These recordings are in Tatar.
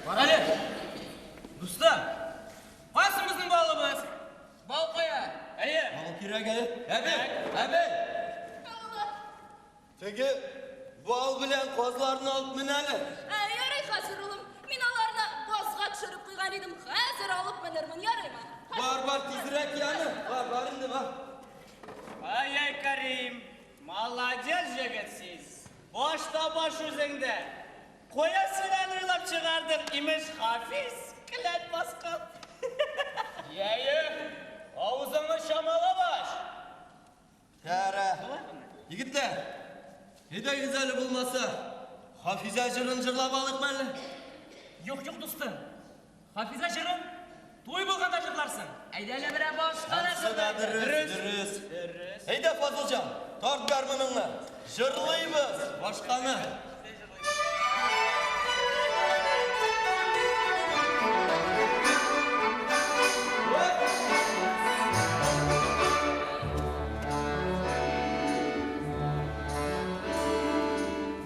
Карале, дустым, кайсы безнең балыбыз? Бал кая? Әйе. Бал кирәк әле. Әби, әби! Теге бал белән казларны алып мен әле. Ә, ярый хәзер, улым. Мин аларны базга төшереп куйган идем. Хәзер алып менермен, ярыймы? Бар, бар, тизрәк яме. Бар, бар инде, бар. Ай-яй, Карим, молодец җегет син. Баш та баш үзеңдә. Кая син әле уйлап чыгардың, имеш, Хафиз келәт баскан. Яе, авызыңны чамалап ач. Кара. Егетләр, әйдәгез әле булмаса, Хафизә җырын җырлап алыйк әле. Юк, юк, дустым. Хафизә җырын туй булганда җырларсың. Әйдә әле берәр башка да Ансы да җырлыйк. дөрес, дөрес. Әйдә, Фазылҗан, тарт гармуныңны. Җырлыйбыз башканы.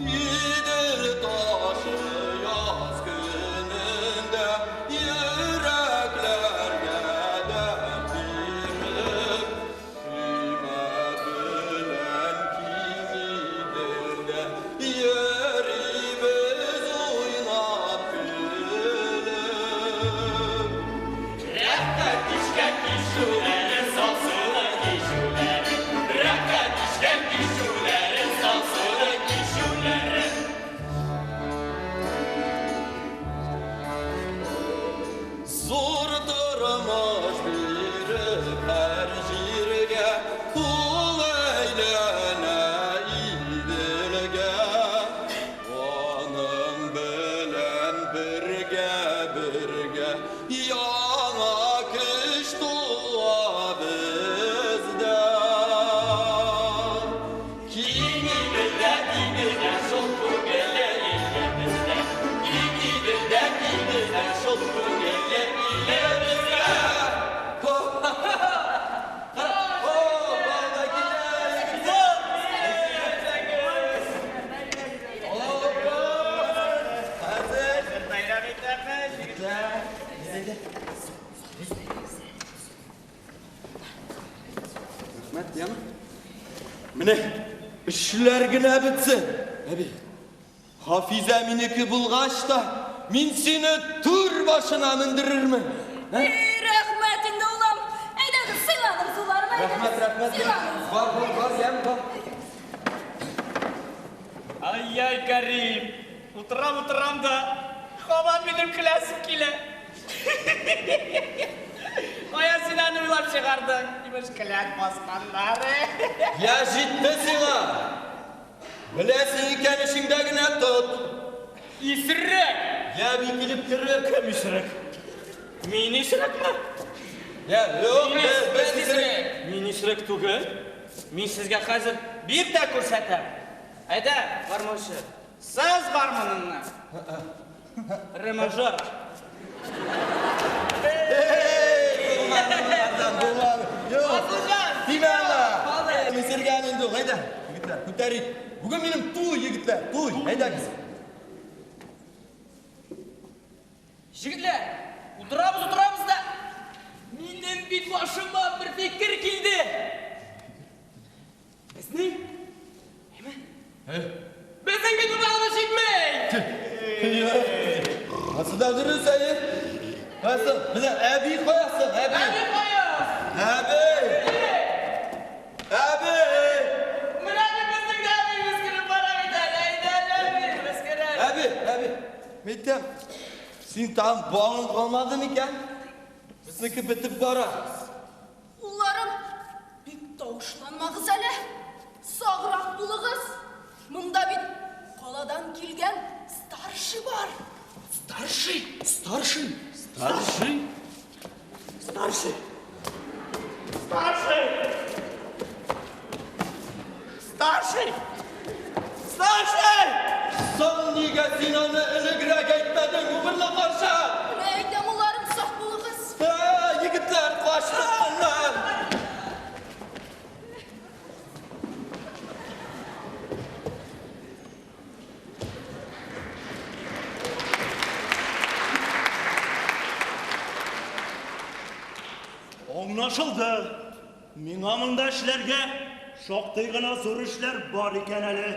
Идел ташы яз көнендә йөрәкләргә дәрт биреп, көймә белән киң Иделдә йөрибез уйнап көлеп. Рәхәт кичкән кичүләре, салсулы кичүләре. Рәхәт кичкән кичүләре, салсулы кичүләре. Зур тормыш биреп һәр җиргә, ул әйләнә Иделгә. Аның белән бергә-бергә яңа көч туа бездә. Киң Иделдә, киң Иделдә, шул күңелле илебездә. Киң Иделдә, киң Иделдә, шул күңелле илебездә. О, бал да килә, егетләр! Хәзер. Бәйрәм итәбез, егетләр. Рәхмәт, яме. Менә эшләр генә бетсен. Әби, Хафизә минеке булгач та, мин сине түр башына мендерермен. Эй, рәхмәт инде, улым. Әйдәгез, сыйланыгыз, улларым, әйдәгез. Рәхмәт, рәхмәт. Сыйланыгыз. Бар, бар, бар, яме, бар. Ай-яй, Карим, утырам, утырам да, һаман минем көләсем килә. Кая син аны уйлап чыгардың? Имеш, келәт басканнары. Я җитте сиңа. Беләсең икән, эчеңдә генә тот. Исерек! Я би килеп керер. Кем исерек? Мин исерекме? Я, юк, Мин без, без исерек. Мин исерек түгел. Мин сезгә хәзер бир дә күрсәтәм. Әйдә, гармунчы. Сыз гармуныңны. Ре мажор. Эй, булмады, булмады, булмады. Юк. Фазылҗан! Тимә аңа. Исергән инде ул. Әйдә, егетләр, күтәрик. Бүген минем туй, егетләр, туй. Әйдәгез. Җегетләр, утырабыз, утырабыз да. Минем бит башыма бер фикер килде. Безнең, әйме? Безнең бит балыбыз җитми. Ансы да дөрес, әйе. Каясың? Менә әби каясың, әби. Әби кая? Әби! Әби! Менә бит безнең дә әбиебез кереп бара бит әле. Әйдә әле, әби, без керәле. Әби, әби. Мәйтәм, син тагын балың калмады микән? Безнеке бетеп бара. Улларым, бик тавышланмагыз әле. Саграк булыгыз. Монда бит каладан килгән старший бар. Старший! Старший? Старший? Старший! Старший! Старший! Старший! Соң нигә син аны элегрәк әйтмәдең, убырлы карчык? Менә әйтәм, улларым, сак булыгыз. Ә, егетләр, качтык моннан. Аңлашылды. Миңа монда эшләргә шактый гына зур эшләр бар икән әле.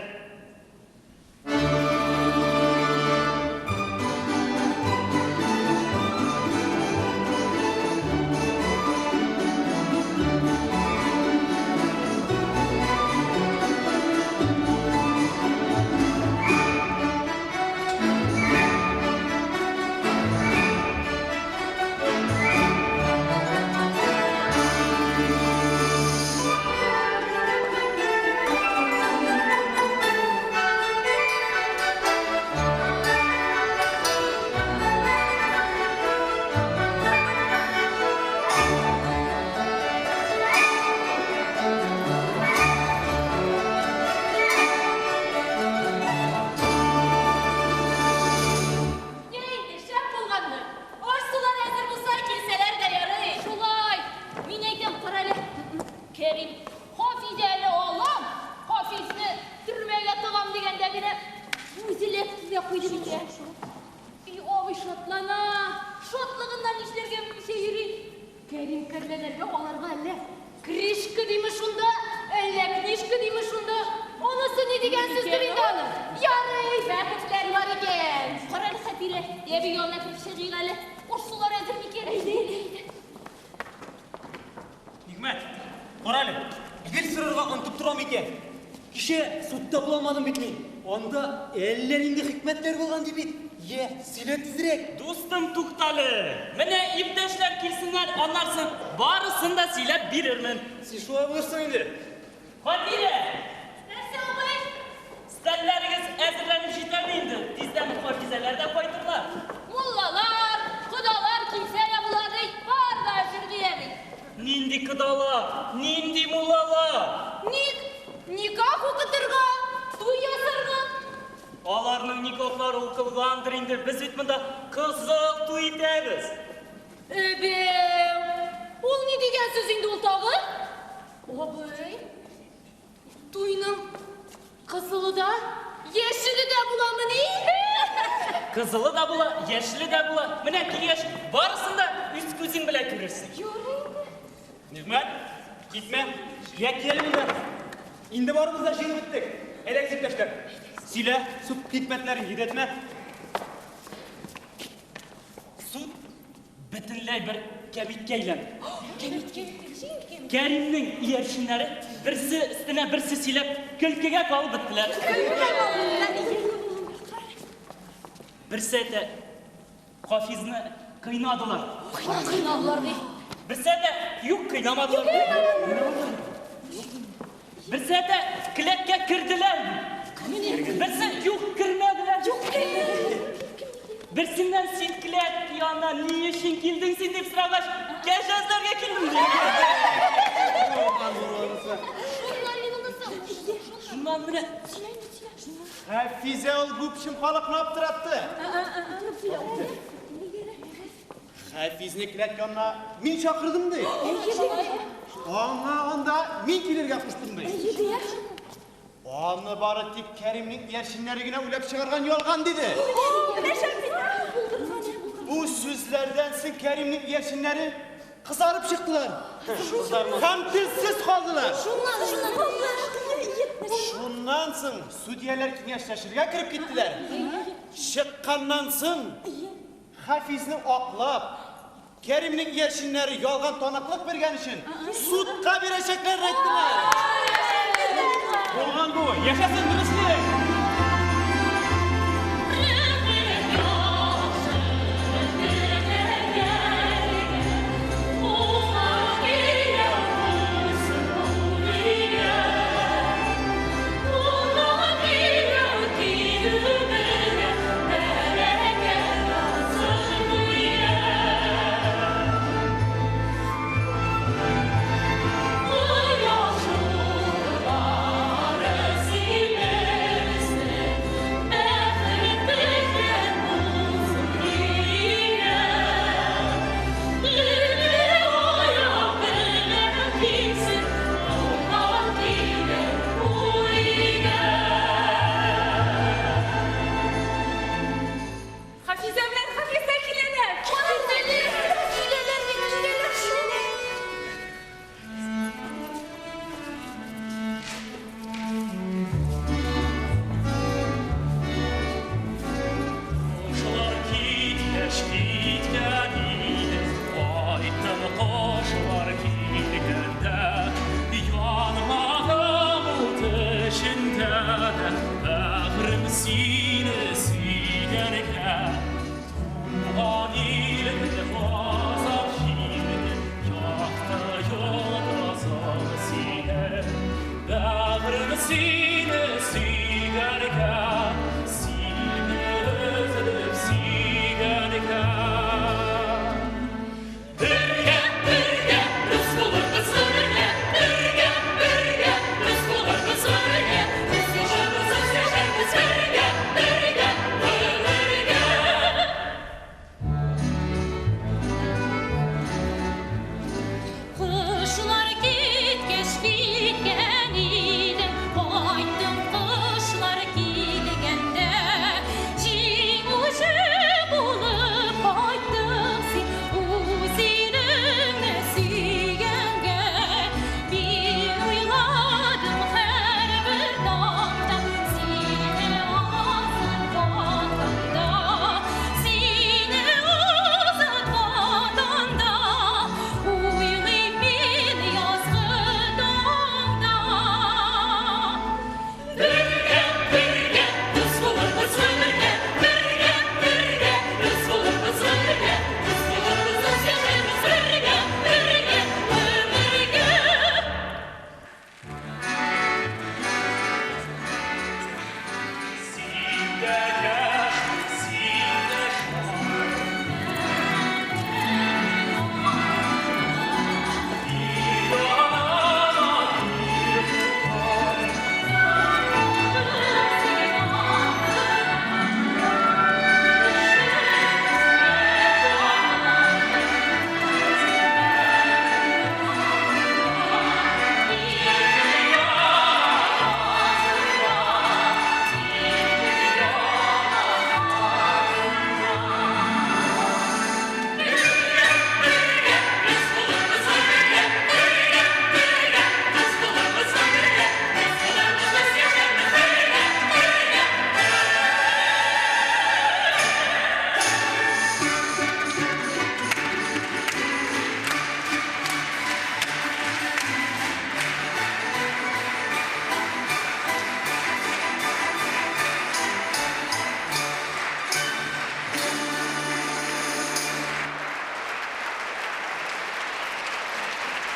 Йә инде, шәп булганны. Аш-сулар әзер булса, килсәләр дә ярый. Шулай! Мин әйтәм, карале, Кәрим, Хафизәне алам, Хафизне төрмәгә тыгам дигәндә генә үзе эләкте дә куйды бит, ә. И абый шатлана, шатлыгыннан нишләргә белмичә йөри. Кәрим кәрләләргә аларга әллә кришка диме шунда, әллә книжка диме шунда. Анысы ни дигән сүздер инде аның? Ярый, бәхетләр бар икән. Карале, Хәтирә, әби янына кереп чыгыйк әле. Аш-сулар әзер микән? Әйдә, әйдә, әйдә. Нигмәт, карале, гел сорарга онытып торам икән. Кичә судта була алмадым бит мин. Анда әллә нинди хикмәтләр булган ди бит. Йә, сөйлә тизрәк. Дустым, туктале. Менә иптәшләр килсеннәр, аннан соң барысын да сөйләп бирермен. Син шулай булырсың инде. Хатирә! Нәрсә, абый? Стәлләрегез әзерләнеп җитәме инде? Тиздән Хафизәләр дә кайтырлар. Муллалар, кодалар килсә дә була ди, бар да әзер ди әби. Нинди кодалар, нинди муллалар? Ник? Никах укытырга, туй ясарга. Аларның никахлары укылгандыр инде. Без бит монда кызыл туй итәбез. Әбәү! Ул ни дигән сүз инде ул тагы? Абый, туйның кызылы да, яшеле дә буламыни? Кызылы да була, яшеле дә була. Менә килгәч, барысын да үз күзең белән күрерсең. Ярый инде. Нигмәт, китмә. Йә, кил монда. Инде барыбыз да җыелып беттек. Әйдәгез, иптәшләр. Сөйлә, суд хикмәтләрен йөдәтмә. Суд бөтенләй бер кәмиткә әйләнде. Кәмиткә? Кәримнең иярченнәре берсе өстенә берсе сөйләп көлкегә калып беттеләр. Берсе әйтә, Хафизны кыйнадылар. Кыйнадылар ди. Берсе әйтә, юк, кыйнамадылар. Берсе әйтә, келәткә керделәр. Берсе юк, кермәделәр. Юк, Берсеннән син келәт янына ни өчен килдең син дип сорагач, кәҗәзләргә килдем ди. Шуннан мин онытсам. Шуннан менә Хафизә ул күпчем халыкны аптыратты. Хафизне келәт янына мин чакырдым ди. Аңа анда мин килергә куштым ди. Аны бары тик Кәримнең иярченнәре генә уйлап чыгарган ялган диде. Бу сүзләрдән соң Кәримнең иярченнәре кызарып чыктылар. Һәм телсез калдылар. Шуннан соң судьялар киңәшләшергә кереп киттеләр. Чыкканнан соң Хафизне аклап, Кәримнең иярченнәре ялган таныклык биргән өчен судка бирәчәкләрен әйттеләр. Булган бу. Яшәсен дөреслек! Хафизә белән